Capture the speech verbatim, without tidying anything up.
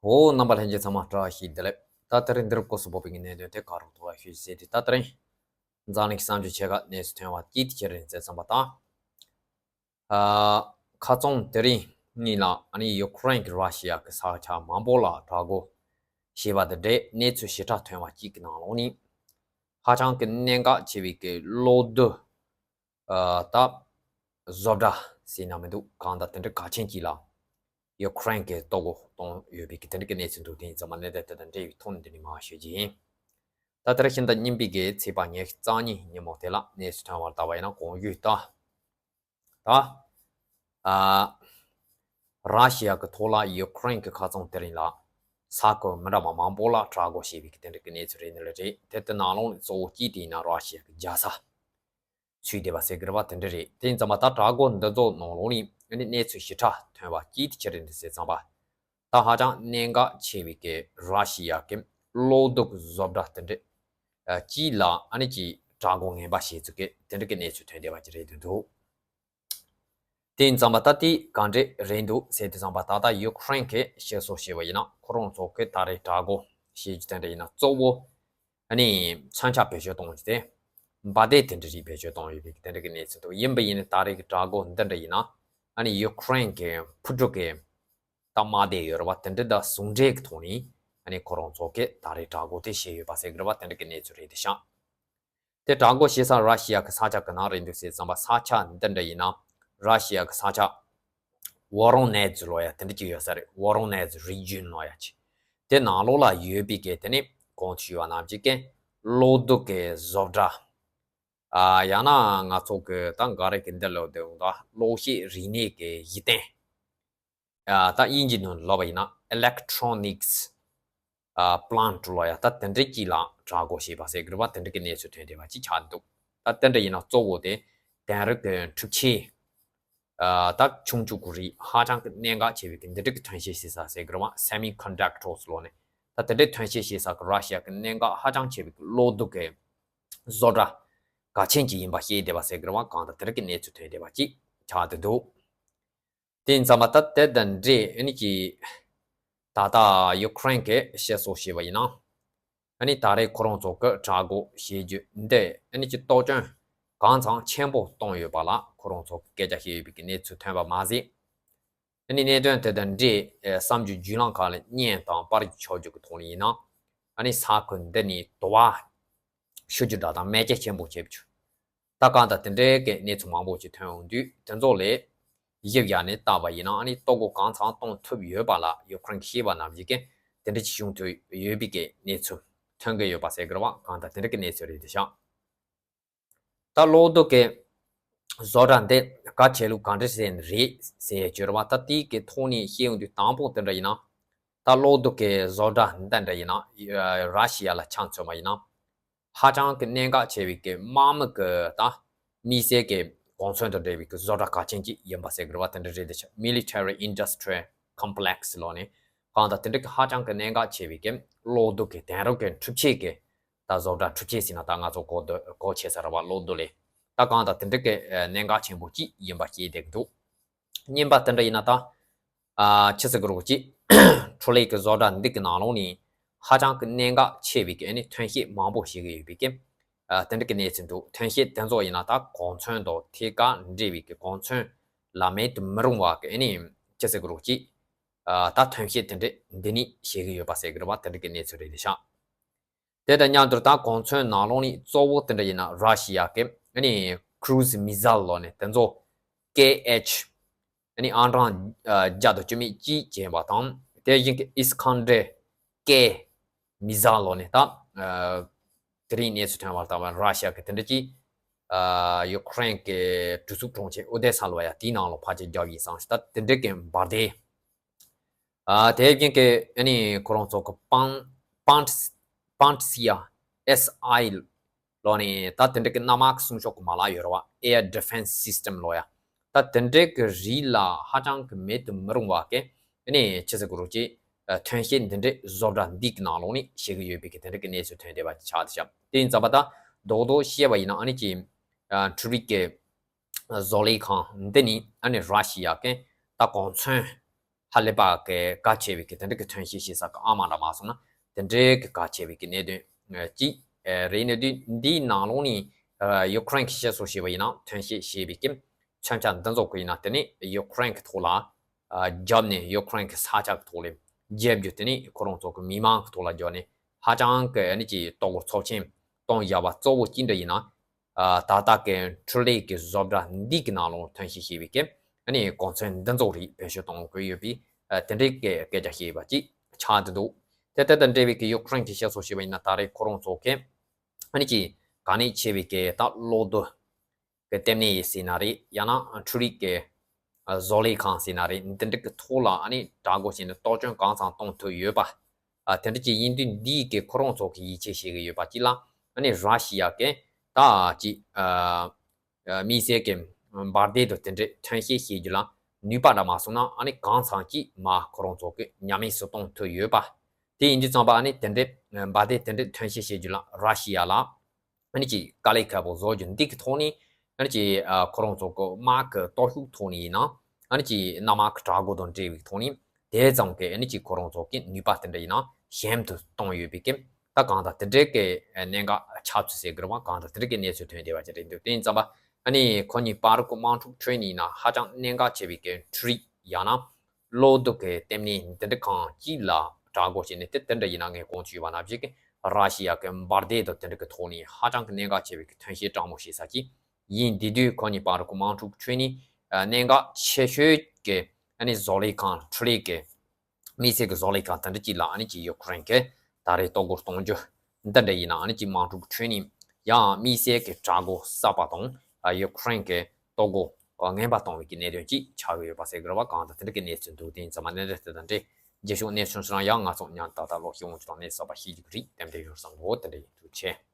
འོ། རྣམ་པ་ལྷན་རྒྱས་ཚང་མ་བཀྲ་ཤིས་བདེ་ལེགས། ད་དེ་རིང་འདིར་སྐོར་སུ་བབས་པའི་གནད་དོན་དེ་ག་རུ་ཐོག་ལ་ཞུས་ཟེར་དུས། ད་དེ་རིང་འཛམ་གླིང་གི་གསར་འགྱུར་ཆེ་ཁག་གནས་སུ་ཐོན་པ་གཅིག་དེ་ཅི་རེད་ཟེར་ཙམ་པ་དང་། ཨ། ཁ་རྩང་དེ་རིང་ཉིན་ལ་ཨ་ནི་ཡུ་ཀེ་རེན་གྱི་ར་ཤི་ཡ་གི་ས་ཆ་མང་པོ་ལ་དྲག་རྒོལ་བྱས་པ་དང་འབྲེལ་གནས་ཚུལ་ཞིབ་ཕྲ་ཐོན་པ་གཅིག་གི་ནང་ལོགས་ནས། ཧ་ཅང་གི་གནད་འགག་ཆེ་བའི་གི་གློག་རྡུལ། ཨ། ད་བཟོ་གྲྭ་ཟེར་ན་མི་འདུག་གང་ལྟར་དེ་འདྲ་གལ་ཆེན་གཅིག་ལ་ཡུ་ཀེ་རེན་གྱིས་གཏོར་རྒོལ་བཏང་ཡོད་པའི་གི་དེ་འདྲ་གི་གནས་ཚུལ་འདུག་དེ་ཡིན་ཙང་མ་གནད་དོན་དེ་དང་འབྲེལ་བའི་ཐོག་ནས་འདི་ནས་མར་ཞུ་རྒྱུ་ཡིན། ད་ལྟར་ཕྱི་ཟླ་གཉིས་པའི་གི་ཚེས་པ་ཉི་ཤུ་རྩ་གཉིས་ཉིན་མོ་དེ་ལ་གནས་ཚུལ་ཐོན་པར་ལྟ་བ་ཡིན་ན། གོང་ཞུས་ལྟར་ད། ཨ། ར་ཤི་ཡ་གི་ཐོག་ལ་ཡུ་ཀེ་རེན་གྱི་ཁ་རྩང་དེ་རིང་ལ་ས་ཁུལ་མི་འདྲ་བ་མང་པོ་ལ་དྲག་རྒོལ་བྱས་པའི་གི་དེ་འདྲ་གི་གནས་ཚུལ་རེད། འདི་ལ་རེད། དེ་དེ་ནང་ལོགས་ནས་གཙོ་བོ་གཅིག་དེ་ཡིན་ན་ར་ཤི་ཡ་གི་རྒྱལ་ས་ཚུད་བསྡད་པ་ཟེར་གི་རེད་པ། དེ་འདྲ་རེད། དེ་ཡིན་ཙང་མ་ད་དྲག་རྒོལ་འདི་ཚོ་ནང་ལོགས་ནས་ཨ་ནི་གནས་ཚུལ་ཞིབ་ཕྲ་ཐོན་པ་གཅིག་དེ་ཅི་རེད་འདི་ཟེར་ཙམ་པ། ད་ཧ་ཅང་གནད་འགག་ཆེ་བའི་གི་ར་ཤི་ཡ་གི་གློག་རྡུལ་གྱི་བཟོ་གྲྭ་དེ་འདྲ་ཨ་གཅིག་ལ་ཨ་ནི་གཅིག་དྲག་རྒོལ་ངན་པ་བྱས་ཚུལ་གི་དེ་འདྲ་གི་གནས་ཚུལ་ཐོན་བསྡད་པ་ཅིག་རེད་འདུག་དེ་ཡིན་ཙང་མ་ད་དེ་གང་འདྲ་རེད་འདུག་ཟེར་དུས་ཙམ་པ། ད་ལྟ་ཡུ་ཀེ་རེན་གྱིས་བཤད་སྲོལ་བྱས་པ་ཡིན་ན། ཁོ་རང་ཚོ་གི་ད་རེས་དྲག་རྒོལ་བྱེད་རྒྱུ་དེ་འདྲ་ཡིན་ན་གཙོ་བོ་ཨ་ནི་མཚོན་ཆ་བེད་སྤྱོད་གཏོང་རྒྱུ་དེ། འབར་མདེལ་དེ་འདྲ་རིགས་བེད་སྤྱོད་གཏོང་ཡོད་པའི་དེ་འདྲ་གི་གནས་ཚུལ་འདུག་ཡིན་པ་ཡིན་ན་ད་རེས་ཀྱི་དྲག་རྒོལ་འདི་འདྲ་ཡིན་ན་ཨ་ནི་ཡུ་ཀེ་རེན་གྱི་འཕུར་གྲུ་གི་ད་དམག་སྡེ་ཡོད་རེད་པ། དེ་འདྲ་དང་ཟུང་འབྲེལ་གྱི་ཐོག་ནས་ཨ་ནི་ཁོ་རང་ཚོ་གིས་ད་རེས་དྲག་རྒོལ་དེ་བྱས་ཡོད་པ་ཟེར་གི་རེད་པ། དེ་འདྲ་གི་གནས་ཚུལ་རེད་དེ་ཤག་དེ་དྲག་རྒོལ་བྱེད་ས་ར་ཤི་ཡ་གི་ས་ཆ་གི་ནང་རེད་འདུག་ཟེར་ཙམ་པ། ས་ཆ་འདི་འདྲ་ཡིན་ན་ར་ཤི་ཡ་གི་ས་ཆ་ཝོ་རོ་ནེ་ཛི་ལོ་ཡ་དེ་འདྲ་ཅིག་ཡོད་ས་རེད། ཝོ་རོ་ནེ་ཛི་རི་ཇན་ལོ་ཡ་ཅིག་དེ་ནང་ལོགས་ལ་ཡོད་པའི་གི་དེ་ནི་གོང་དུ་ཞུས་པ་ནང་བཞིན་གི་གློག་རྡུལ་གི་བཟོ་གྲྭ། ཨ། ཡང་ན་ང་ཚོ་གི་ད་འགའ་རེ་གི་འདི་ལོ་དེ་འོང་ད་གློག་ཤེད་རིག་གནས་གི་གཞི་རྟེན། ཨ། ད་དབྱིན་ཇིའི་ནང་ལབ་པ་ཡིན་ན་electronics ཨ། plant ལོ་ཡ་ད་དེ་འདྲ་གཅིག་ལ་དྲག་རྒོལ་བྱས་པ་ཟེར་གི་རེད་པ། དེ་འདྲ་གི་གནས་ཚུལ་ཐོན་བསྡད་པ་ཅིག་ཆགས་འདུག་ད་དེ་འདྲ་ཡིན་ན་གཙོ་བོ་དེ་དེང་རབས་ཀྱི་འཕྲུལ་ཆས། ཨ། ད་ཆུང་ཆུང་གི་རིགས་ཧ་ཅང་གི་གནད་འགག་ཆེ་བའི་གི་འདི་འདྲ་གི་ཐོན་སྐྱེད་བྱེད་ས་ཟེར་གི་རེད་པ། semiconductors ལོ་ནས་ད་དེ་འདྲའི་ཐོན་སྐྱེད་བྱེད་ས་གི་ར་ཤི་ཡ་གི་གནད་འགག་ཧ་ཅང་ཆེ་བའི་གི་གློག་རྡུལ་གི་བཟོ་གྲྭ་གལ་ཆེན་ཅིག་ཡིན་པ་ཤེས་བསྡད་པ་ཟེར་གི་རེད་པ། གང་ལྟར་དེ་འདྲ་གི་གནས་ཚུལ་ཐོན་བསྡད་པ་ཅིག་ཆགས་བསྡད་འདུག་དེ་ཡིན་ཙང་མ་ད་དེ་དང་འབྲེལ་ཨ་ནི་ཀྱི་ད་ལྟ་ཡུ་ཀེ་རེན་གྱིས་བཤད་སྲོལ་བྱས་པ་ཡིན་ན། ཨ་ནི་ད་རེས་ཁོ་རང་ཚོ་གི་དྲག་རྒོལ་བྱེད་རྒྱུ་འདི་ཨ་ནི་ཀྱི་གཏོར་སྐྱོན་གང་ཚང་ཆེན་པོ་བཏང་ཡོད་པ་ལ་ཁོ་རང་ཚོ་གི་སྐད་ཆ་བཤད་ཡོད་པའི་གི་གནས་ཚུལ་ཐོན་པ་མ་ཟད། ཨ་ནི་གནད་དོན་དེ་དང་འབྲེལ་ཨེ་བསམ་རྒྱུ་བརྒྱུད་ལམ་ཁག་ལ་བརྙན་དང་པར་གྱི་ཕྱོགས་བསྒྱུར་གྱི་ཐོག་ནས་ཡིན་ན། ཨ་ནི་ས་ཁུལ་འདི་ནས་དུ་བ་ཤུགས་ཆེ་དྲག་དང་མེ་ལྕེ་ཆེན་པོ་བྱེད་རྒྱུ། ད་གང་ལྟར་དེ་འདྲའི་གི་གནས་ཚུལ་མང་པོ་ཞིག་ཐོན་ཡོང་དུས། དེ་ཚོ་ལ་གཞི་བཞག་ནས་བལྟས་པ་ཡིན་ན། ཨ་ནི་གཏོར་རྒོལ་གང་ཚང་གཏོང་ཐུབ་ཡོད་པ་ལ་ཡུ་ཀེ་རེན་གྱིས་བཤད་པ་ནང་བཞིན་གྱི་དེ་འདྲ་ཅིག་བྱུང་ཐུབ་ཡོད་པའི་གི་གནས་ཚུལ་ཐོན་གི་ཡོད་པ་ཟེར་གི་རེད་པ། གང་ལྟར་དེ་འདྲ་གི་གནས་ཚུལ་རེད་དེ་ཤག་ད་གློག་རྡུལ་གྱི་བཟོ་གྲྭ་འདི་གལ་ཆེ་ལུགས་ག་འདྲ་ཟེར་ནི་རེད་ཟེར་ཡ་བརྗོད་རེད་པ། ད་དེའི་གི་ཐོག་ནས་བཤད་ཡོང་དུས། དང་པོ་དེ་འདྲ་ཡིན་ན། ད་གློག་རྡུལ་གྱི་བཟོ་གྲྭ་འདི་འདྲ་ཡིན་ན། ར་ཤི་ཡ་ལ་ཆ་མཚོན་པ་ཡིན་ན། ཧ་ཅང་གི་གནད་འགག་ཆེ་བའི་གི་དམག་མི་གི་ད་དམིགས་བསལ་གྱི་གོ་མཚོན་དང་འབྲེལ་བའི་གི་བཟོ་གྲྭ་གལ་ཆེན་ཅིག་ཡིན་པ་ཟེར་གི་རེད་པ། དེ་འདྲ་རེད་དེ་ཤག military industrial complex ལོ་ནས་གང་ལྟར་དེ་འདྲ་གི་ཧ་ཅང་གི་གནད་འགག་ཆེ་བའི་གི་གློག་རྡུལ་གྱི་དེང་རབས་ཀྱི་འཕྲུལ་ཆས་ཀྱི་ད་བཟོ་གྲྭ། འཕྲུལ་ཆས་ཟེར་ན་ད་ང་ཚོ་གོ་འདོད་གོ་ཆེ་ས་རེད་པ། གློག་རྡུལ་ལས་ད་གང་ལྟར་དེ་འདྲ་གི་གནད་འགག་ཆེན་པོ་གཅིག་ཡིན་པ་ཤེས་བསྡད་ཀྱི་འདུག་གཉིས་པ་དེ་འདྲ་ཡིན་ན་ད། ཨ། ཆི་ཟེར་གི་རེད་ཅིག་འཕྲུལ་ལས་ཀྱི་བཟོ་གྲྭ་འདི་གི་ནང་ལོགས་ནས་ཧ་ཅང་གི་གནད་འགག་ཆེ་བའི་གི་ཨ་ནི་ཐོན་སྐྱེད་མང་པོ་བྱེད་ཀྱི་ཡོད་པའི་གི་ཨ། དེ་འདྲ་གི་གནས་ཚུལ་འདུག་ཐོན་སྐྱེད་དེ་ཚོ་ཡིན་ན་ད་གོ་མཚོན་དང་ཐད་ཀར་འབྲེལ་བའི་གི་གོ་མཚོན་ལ་མེད་དུ་མི་རུང་བ་གི་ཨ་ནི་ཆི་ཟེར་གི་རེད་ཅིག་ཨ། ད་ཐོན་སྐྱེད་དེ་འདྲ་འདི་ནས་བྱེད་ཀྱི་ཡོད་པ་ཟེར་གི་རེད་པ། དེ་འདྲ་གི་གནས་ཚུལ་རེད་དེ་ཤག་དེ་དང་མཉམ་དུ་ད་གོ་མཚོན་ནང་ལོགས་ནས་གཙོ་བོ་དེ་འདྲ་ཡིན་ན་ར་ཤི་ཡ་གི་ཨ་ནི་cruise missile ལོ་ནས་དེ་ཚོ་ཀེ་ཨེཆ་ཨ་ནི་ཨང་གྲངས་བརྒྱ་དང་བཅུ་མེད་གཅིག་ཅན་པ་དང་། དེ་བཞིན་གི་Iskander K missile ལོ་ནས་ད་དེ་རིང་གནས་ཚུལ་ཐོན་པར་ལྟ་བ་ར་ཤི་ཡ་གི་དེ་འདྲ་ཅིག་ཡུ་ཀེ་རེན་གི་གྲུ་གཟིངས་གྲོང་ཁྱེར་ཨོ་དེ་ས་ལོ་ཡ་དེའི་ནང་ལོ་ཕར་ཅིག་རྒྱབ་ཡིན་བསམ་ཞིག་ད་དེ་འདྲ་གི་འབར་མདེལ། ཨ། དེ་བཞིན་གྱི་ཨ་ནི་ཁོ་རང་ཚོ་གི་Pan- Pantsir S I ལོ་ནས་ད་དེ་འདྲ་གི་གནམ་དམག་གི་སྲུང་སྐྱོབ་ཀྱི་མ་ལག་ཡོད་རེད་པ། Air Defense System ལོ་ཡ། ད་དེ་འདྲ་གི་རིགས་ལ་ཧ་ཅང་གི་མེད་དུ་མི་རུང་བ་གི་ཨ་ནི་ཆི་ཟེར་གི་རེད་ཅིག་ཐོན་སྐྱེད་འདི་འདྲའི་བཟོ་གྲྭ་འདི་གི་ནང་ལོགས་ནས་བྱེད་ཀྱི་ཡོད་པའི་གི་དེ་འདྲ་གི་གནས་ཚུལ་ཐོན་བསྡད་པ་ཆགས་བསྡད་ཤག་དེ་ཡིན་ཙང་མ་ད་རྡོག་རྡོག་བཤད་པ་ཡིན་ན། ཨ་ནི་ཀྱི་ཨ། འཕྲུལ་རིག་གི་བཟོ་ལས་ཁང་འདི་ནི་ཨ་ནི་ར་ཤི་ཡ་གི་ད་གོ་མཚོན་ ཧ་ལས་པ་གི་གལ་ཆེ་བའི་གི་དེ་འདྲ་གི་ཐོན་སྐྱེད་བྱེད་ས་གི་ཨ་མ་འདྲ་མ་སོང་ན་དེ་འདྲའི་གི་གལ་ཆེ་བའི་གི་གནད་དོན་གཅིག་རེད། གནད་དོན་འདིའི་ནང་ལོགས་ནས་ཡུ་ཀེ་རེན་གྱི་བཤད་སྲོལ་བྱས་པ་ཡིན་ན་ཐོན་སྐྱེད་བྱས་པའི་གི་མཚོན་ཆ་འདི་ཚོ་གི་ཡིན་ན་དེ་ནས་ཡུ་ཀེ་རེན་གི་ཐོག་ལ་རྒྱབ་ནས་ཡུ་ཀེ་རེན་གི་ས་ཆ་གི་ཐོག་ལ་རྒྱབ་རྒྱུ། དེ་ནས་ཁོ་རང་ཚོ་གི་མི་མང་གི་ཐོག་ལ་རྒྱབ་ནས་ཧ་ཅང་གི་ཨ་ནི་ཅིག་ལྟོ་གོས་ཚབས་ཆེན་གཏོང་བཞག་པ་གཙོ་བོ་གཅིག་འདྲ་ཡིན་ན། ཨ་ད་ལྟ་གི་འཕྲུལ་རིག་གི་བཟོ་གྲྭ་འདི་གི་ནང་ལོགས་ཐོན་སྐྱེད་བྱས་པའི་གི་ཨ་ནི་གོ་མཚོན་འདི་ཚོ་རིགས་བེད་སྤྱོད་གཏོང་དགོས་ཡོད་པའི་ཨ་དེ་འདྲའི་གི་སྐད་ཆ་བཤད་པ་ཅིག་ཆགས་བསྡད་འདུག་དེ་ལྟ་དང་འབྲེལ་བའི་གི་ཡུ་ཀེ་རེན་གྱི་བཤད་སྲོལ་བྱས་པ་ཡིན་ན་ད་རེས་ཁོ་རང་ཚོ་གི་ཨ་ནི་ཅིག་ག་ནས་ཆེ་བའི་གི་ད་གློག་རྡུལ་གི་ལྟེ་གནས་ཡིན་ཟེར་ན་རེད། ཡང་ན་འཕྲུལ་རིག་གི་ཨ་བཟོ་ལས་ཁང་ཟེར་ན་རེད། འདི་འདྲ་གི་ཐོག་ལ་ཨ་ནི་གྲ་སྒོ་བྱས་ནས་གཏོར་སྐྱོན་གང་ཚང་གཏོང་ཐུབ་ཡོད་པ། ཨ་དེ་འདྲ་ཅིག་ཡིན་དུས་འདིའི་གི་ཁོ་རང་ཚོ་གི་ཡིད་ཆེས་བྱེད་ཀྱི་ཡོད་པ་གཅིག་ལ་ཨ་ནི་ར་ཤི་ཡ་གི་ད་ཅིག་ཨ་ཨ་དམིགས་བསལ་གྱི་འབར་མདེལ་དང་དེ་འདྲའི་ཐོན་སྐྱེད་བྱེད་རྒྱུ་ལ་ནུས་པ་འདྲ་མ་སོང་ན་ཨ་ནི་གང་ཚང་གཅིག་མ་ཁོ་རང་ཚོ་གི་ཉམས་དམས་སུ་གཏོང་ཐུབ་ཡོད་པ། དེ་ཡིན་དུས་ཙམ་པ་ཨ་ནི་དེ་འདྲའི་འབར་མདེལ་དེ་འདྲའི་ཐོན་སྐྱེད་བྱེད་རྒྱུ་ལ་ར་ཤི་ཡ་ལ་ཨ་ནི་ཅིག་དཀའ་ལས་ཁག་པོ་བཟོ་རྒྱུ་འདི་གི་ཐོག་ནས་ཨ་ནི་ཅིག་ཨ་ཁོ་རང་ཚོ་གི་དམག་གི་སྟོབས་ཤུགས་ཐོག་ནས་ཡིན་ན་ཨ་ནི་ཅིག་གནམ་དམག་གི་དྲག་རྒོལ་དང་འབྲེལ་བའི་ཐོག་ནས་དེ་ཙམ་གྱི་ཨ་ནི་ཅིག་ཁོ་རང་ཚོ་གི་ནུས་པ་དེ་འདྲ་ཡིན་ན་ཞན་དུ་གཏོང་ཡོད་པའི་གི་ད་གང་ལྟར་དེ་འདྲའི་གི་གནད་འགག་ཆགས་ཚུལ་ཟེར་དགོས་རེད་པ། གང་ལྟར་དེ་འདྲའི་གི་གནས་ཚུལ་ཐོན་བསྡད་པ་ཅིག་རེད་འདུག་དེ་ཡིན་ཙམ་པ་ཨ་ནི་ཁོ་གཉིས་བར་གྱི་དམག་འཁྲུག་ཁྲོད་ནས་ཡིན་ན་ཧ་ཅང་གནད་འགག་ཆེ་བའི་གི་འཕྲུལ་རིག་ཡང་ན་གློག་རྡུལ་གྱི་ལྟེ་གནས་འདི་འདྲ་གང་ཅིག་ལ་དྲག་རྒོལ་བྱས་ནས་དེ་དེ་འདྲ་ཡིན་ན་ངས་གོང་དུ་ཞུས་པ་ནང་བཞིན་གྱི་ར་ཤི་ཡ་གི་འབར་མདེལ་དང་དེ་འདྲ་གི་ཐོག་ནས་ཧ་ཅང་གི་གནད་འགག་ཆེ་བའི་གི་ཐོན་སྐྱེད་དྲང་མོ་བྱེད་ས་ཅིག་ཡིན། དེ་དུས་ཁོ་གཉིས་བར་གྱི་དམག་འཁྲུག་ཁྲོད་ནས་གནད་འགག་ཆེ་ཤོས་ཀྱི་ཨ་ནི་བཟོ་ལས་ཁང་འཕྲུལ་རིག་གི་དམིགས་བསལ་གྱི་བཟོ་ལས་ཁང་དེ་འདྲ་ཅིག་ལ་ཨ་ནི་ཅིག་ཡུ་ཀེ་རེན་གྱིས་ད་རེས་གཏོར་རྒོལ་གཏོང་རྒྱུ་འདི་འདྲ་ཡིན་ན་ཨ་ནི་ཅིག་དམག་འཁྲུག་གི་ཁྲོད་ནས་ཡང་དམིགས་བསལ་གྱི་དྲག་རྒོལ་གསར་པ་དང་ཡུ་ཀེ་རེན་གྱི་གཏོར་རྒོལ་ངན་པ་གཏོང་བའི་གི་གནད་དོན་ཅིག་ཆགས་ཀྱི་ཡོད་པ་ཟེར་གྱི་རེད་པ། གང་ལྟར་དེ་འདྲ་གི་གནས་ཚུལ་འདུག་དེ་ཡིན་ཙམ་པ་གནད་དོན་དེ་དང་འབྲེལ་རྗེས་ཕྱོགས་གནས་ཚུལ་སོགས་ཡང་ང་ཚོ་ཉན་ཏག་ཏག་ལོག་ཤེས་འོང་ཅིག་དང་གནས་ཚུལ་གསར་པ་ཤེས་རྒྱུ་གི་རིགས་ཏན་ཏན་ཡོད་བསམ་གོ་དེ་འདྲ་ཡིན། ཐུགས་རྗེ་ཆེ།